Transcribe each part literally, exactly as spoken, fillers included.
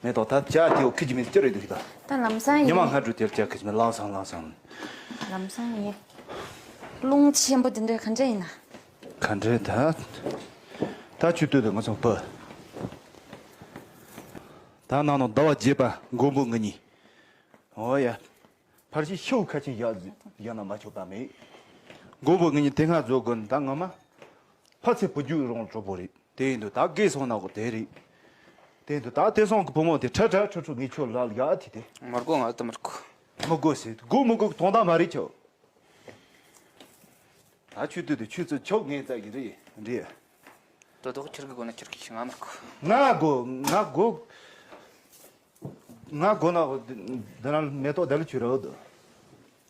མེ་ཏོག་ད་ཇ་དེའོ་ཁི་ཅི་མི་ཅི་རེད་འདུག་ད། ད་ལམ་སང་ཉི་མ་ཡིན། སྔ་དྲོ་དེར་ཇ་ཁི་ཅི་མི་ལངས་སང་ལངས་སང་། ལམ་སང་ཡིན། རླུང་ཆེན་པོ་དེ་འདྲ་ག་འདྲ་ཡིན་ན། ག་འདྲ་ད། ད་ཆུ་སྟོད་དུ་ང་ཚོ་བུ། ད་ནང་ནང་ཟླ་བ་བརྒྱད་པ་མགོན་པོ་ང་གཉིས། ཨོ་ཡ། ཕར་ཕྱིན་ཤོག་ཁ་ཆེ་ཡག་ཡག་ན་མ་ཆོག་པ་མེད། མགོན་པོ་ང་གཉིས་དེ་སྔ་བཟོ་དགོས་ད་ངོ་མ། ཕ་ཚེ་བུ་རྒྱུད་རོང་གྲོགས་པོ་རེད། དེ་ཡིན་དུས་ད་རྒས་སོང་ན་གོ་དེ་རེད། དེ་ཡིན་དུས་ད་དེ་སོང་གི་བུ་མོ་དེ་ཁྲ་ཁྲ་ཁྲུ་ཁྲུ་ངས་ཁྱོད་ལ་ཡག་དེ་དེ། མི་དགོས། ང་ད་མི་དགོས། མི་དགོས་ཟེར་དགོས་མི་དགོས་གི་དོན་དག་མ་རེད་ཁྱོད། ད་ཆུ་དུས་དུ་ཆུ་ཚོད་ཆོག་ངས་ཙག་གི་རེད་རེད། དོ་དོག་ཁྱེར་གི་དགོས་ན་ཁྱེར་གི་ཤི། ང་མི་དགོས། ང་དགོས་ང་དགོས། ང་དགོས་ན་འདི་ན་མེ་ཏོག་དེ་ལ་ཆུ་རེད་འདུག་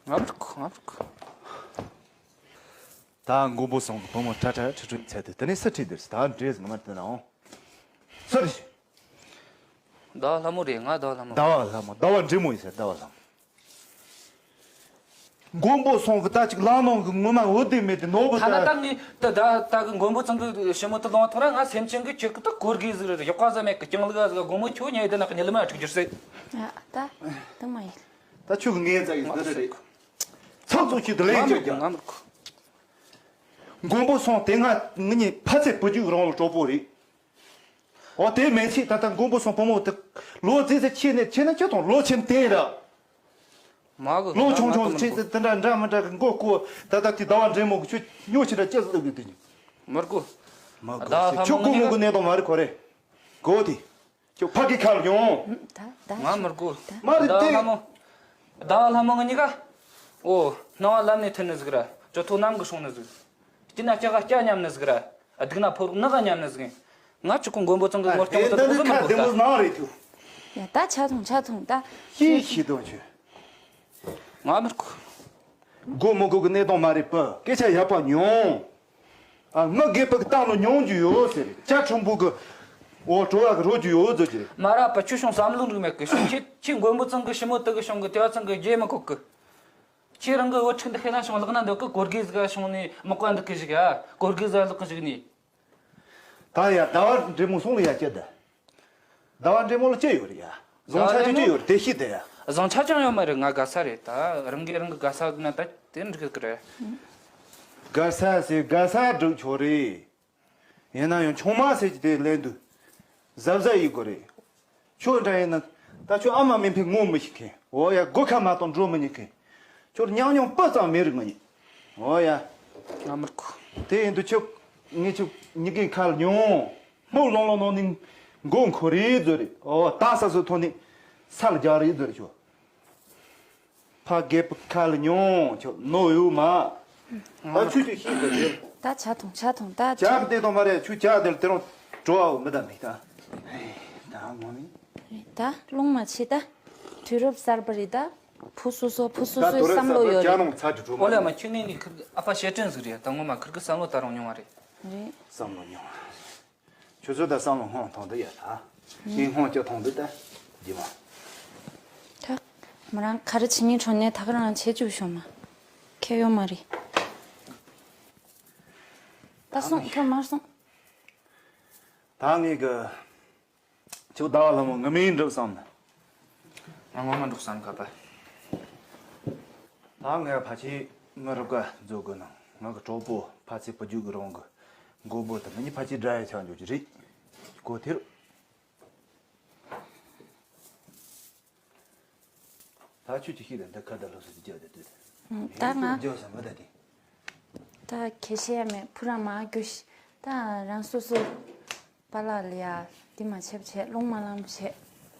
ང་མི་དགོས། ང་མི་དགོས། ད་མགོན་པོ་སོང་གི་བུ་མོ་ཁྲ་ཁྲ་ཁྲི་ཁྲི་ཚད་དུ་དེ་ནས་སུ་ཁྲིད་འདིར་ད་འདྲེས་ང་མ་དེ་ན་འོང་། སུ་རེད། ཟླ་བ་ལྷ་མོ་རེད། ང་ཟླ་བ་ལྷ་མོ། ཟླ་བ་ལྷ་མོ། ཟླ་བ་འབྲི་མོ་ཡིན་ཟེར་ཟླ་བ་ལྷ་མོ། མགོན་པོ་སོང་གི་ད་ཅིག་ལང་ནང་གི་ངོ་མ་འོ་དེ་མེད་དེ་ནོར་བུ་ཐ་ན་ད། ད་ངས་ད་ད་ད་གི་མགོན་པོ་ཚང་གི་ཞི་མོ་དུ་ལོང་ཐོང་ར་ང་སེམས་ཅན་གི་ཁྱེད་ཀི་ད་གོར་གི་ཟིག་རེད། ཡག་པ་ཟ་མེད་གི་རྐྱང་ལུག་ཟིག་དགོང་མོ་ཁྱོད་ཉལ་དེ་ནག་གི་ཉལ་མ་འཁྲུག་རྒྱུར་ཟེར། ཨ་ད་དུ་མ་ཡིན། ད་ཆུ་གི་ངའི་ཙག་ཡིན་འདི་རེད། ཚགས་ཚུགས་ཤིག་ཏུ་ལེན་ང་ཅོ་མི་ཀྱང་། ང་མི་དགོས། མགོན་པོ་སོང་དེ་སྔ་ངི་ནི་ཕ་ཚེ་བུ་རྒྱུད་རང་ལ་གྲོགས་པོ་རེད། འོ་དེ་མེད་ཚེ་ད་ལྟ་མགོན་པོ་སོང་བུ་མོ་དེ་ལོ་ཙི་ཙི་ཆེ་ནས་ཆེ་ན་ཆེ་དང་ལོ་ཆེན་ཏན་ར། མ་གི་ལོ་ཆུང་ཆུང་ང་ང་ཆེ་ཙི་དེ་འདྲ་འདྲ་མི་འདྲ་གི་མགོ་སྐོ་ད་ལྟ་དེ་ཟླ་བ་འདྲེ་མོ་གི་ཆུ་སྨྱོ་ཆེ་འདྲ་ཅི་ཟིག་ལབ་གི་དེ་ཉིན། མི་དགོས། མ་ཟླ་བ་གི་ལྷ་ཆུ་མོ་གོ་ངོ་ངོ་གི་གནས་དང་མ་རེད་ཁོ་རེ། གོ་དེ། ཁྱོད་ཕ་གི་ཁ་ལ་ཡོང་། ད་ད་ང་མི་དགོས། ད་མ་རེད་ཟླ་བ་ལྷ་དེ། མོ། ཟླ་བ་ལྷ་མོ་ང་གཉིས་ཀ་ཨོ་སྣང་བ་ལམ་ནས་ཐོན་ནི་ཟིག་ར། ཇོ་ཐོ་གནམ་གི་སྲུང་ནི་ཟིག་སྐྱིད་ན་སྐྱ་ག་སྐྱ་མཉམ་ནི་ཟིག་ར། སྡུག་ན་ཕོ་རོག་ནག་ག་མཉམ་ནི་ཟིག་ང་ཆུ་ཁོང་མགོན་པོ་ཚང་གི་ངོ་སྐྱོང་དེ་དུ་འདི་ཁ་མི་བདེ་མོ་དགོས་ད། ནང་རེད་ཐུ། ཡ་ད་ཆ་ཐུང་ཆ་ཐུང་ད། ཤི་ཤི་དོན་ཆུ། ང་མི་དགོས། སྒོ་མི་སྒོ་གི་གནས་སྟངས་མ་རེད་པ། སྐད་ཆ་ཡག་པ་ཉོང་། ཨ་ང་རྒས་པ་གི་བཏང་ལོ་ཉོང་རྒྱུ་ཡོད་ཟེར། ཅ་ཁྲིམས་པོ་གི་འོ་གྲོ་བ་གི་རོ་རྒྱུ་ཡོད་ཟེར་གྱི་རེད། མ་ར་པ་ཁྱོད་བྱུང་བསམ་བློ་འགྲིག་མེད་གི་བྱུང་། ཁྱེད་ཁྱེད་མགོན་པོ་ཚང་གི་ཞི་མོ་དུ་གི་བྱུང་གི་དེ་བ་ཚང་གི་རྒྱས་མི་གོ་གི། ཁྱེད་རང་གི་བུ་ཕྲུག་འདི་ཤེད་ན་བྱུང་ལག་ན་འདོད་གི་གོར་གི་ཟིག་ག་བྱུང་ནས་མག་པ་འདུག་གི་ཞིག་ཡ་གོར་གི་ཟིག་ལག་གི་ཞིག་ནས། ད་ཡ་ཟླ་བ་འདྲེ་མོ་སོང་ལ་ཡ་སྐྱེ་ད། ཟླ་བ་འདྲེ་མོ་ལ་སྐྱེ་ཡོད་རེད་ཡ། བཟང་ཆ་ཅི་ཅི་ཡོད་རེད་དེ་ཤི་དེ་ཡ། བཟང་ཆ་ཅང་ཡོད་མ་རེད། ང་དགའ་ས་རེད། ད་རང་གིས་རང་གི་དགའ་ས་ན་ད་དེ་འགྲིག་གི་རེད། དགའ་ས་ཟེར་དགའ་ས་སྒྲུབ་ཆོག་རེད། ཡིན་ན་ཡང་ཆུང་མ་ཟེར་གྱི་དེ་ལན་དུ་གཟབ་གཟབ་ཡིན་དགོས་རེད། ཁྱོད་འདྲ་ཡིན་ན་ད་ཁྱོད་ཨ་མ་མིན་ཕི་ངོ་མི་ཤེས་མཁན། འོ་ཡ་སྒོ་ཁ་མ་གཏོགས་འགྲོ་མི་ཉན་མཁན། ཁྱོད་ཉམས་མྱོང་སྤུ་ཙམ་མེད་རིགས་མ་ཡིན། འོ་ཡ། ང་མི་དགོས། དེ་ཡིན་དུས་ཁྱོད་ངས་ཁྱོད་མྱི་རྒན་ཁ་ལ་ཉོང་། སྨུག་ལོང་ལོང་ནང་ནས་མགོ་འཁོར་རེ་བཟོ་རེད། འོ་ད་ས་སོ་ཐོན་ནས་ས་ལ་རྒྱག་རེ་བཟོ་རེད་ཁྱོད། ཕ་རྒད་པོ་ཁ་ལ་ཉོང་ཁྱོད་ནོ་ཡོད་མ། ད་ཆུ་ཆུ་ཤིག་དགོས་རེད། ད་ཆ་ཐུང་ཆ་ཐུང་ད་ཇག་དེ་དང་མ་རེད། ཆུ་ཇག་དེ་ལ་དེ་རང་འགྲོ་བའོ་མི་ད་མི་ད། ད་ངོ་མི། རེད་ད་རླུང་མ་ཆེ་ད། དུས་རབས་གསར་པ་རེད་ད། བུ་སོ་སོ་བུ་སོ་ད་སོའི་དུས་རབས་བསམ་བློ་གསར་པ་ཡོད་ཇག་རེད། ནང་ཚ་ཅིག་འགྲོ་མ་ཨོ་ལེ་རེད། མ་ཁྱོད་ངས་ངའི་ཁིར་ཨ་ཕ་བཤད་དྲན་ཟིག་རེད་ད། ངོ་མ་ཁིར་གི་བསམ་བློ་ད་རང་ཉུང་བ་རེད། རེད། བསམ་བློ་ཉུང་བ། ཁྱོད་ཚོ་ད་བསམ་བློ་ཧང་ཐང་དུ་ཡ་ད། ངས་ཧང་ཅི་ཐང་དུ་ད། རྗེས་མ། ད། མོ་རང་ག་རེ་བྱེད་སྙིང་བྲོ་ནས་ད་ག་རང་བྱེད་བཅུག་ཤོག་མ། ཁྱད་ཡོད་མ་རེད། ད་སོང་ཁྱོད་མར་སོང་། ད་ངས་གི། ཁྱོད་ཟླ་བ་ལྷ་མོ་ང་མིན་འགྲུབ་བསམ་ན། ང་ངོ་མ་འགྲུབ་བསམ་ག་པ། ད་ངས་ཕ་ཆེ་ང་རུ་ཀ་མཛོ་དགོས་ན་ང་གི་གྲོགས་པོ་ཕ་ཚེ་བུ་རྒྱུད་གི་རོང་གི་མགོ་པོ་དང་མི་ཉི་ཕ་ཆེ་དགྲ་ཡ་ཆགས་འཇོག་གི་རེད། གོ་ཐེར། ད་ཆུ་ཅི་ཤི་ལ་འདི་ཁ་ད་ལོ་སུ་ཅི་རྒྱག་དེ་དུས། ད་ང་རྒྱག་ས་མི་ད་དེ། ད་ཁྱེད་ཤེས་ཡ་མེད་ཕུ་ར་མ་རྒྱུ་ཤི། ད་རང་སོ་སོ་པ་ལགས་ལ་ཡ་འདི་མ་བྱེད་བྱེད་རླུང་མ་ལངས་བྱེད་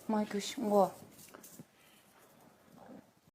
མ་རྒྱུ་ཤི་མགོ།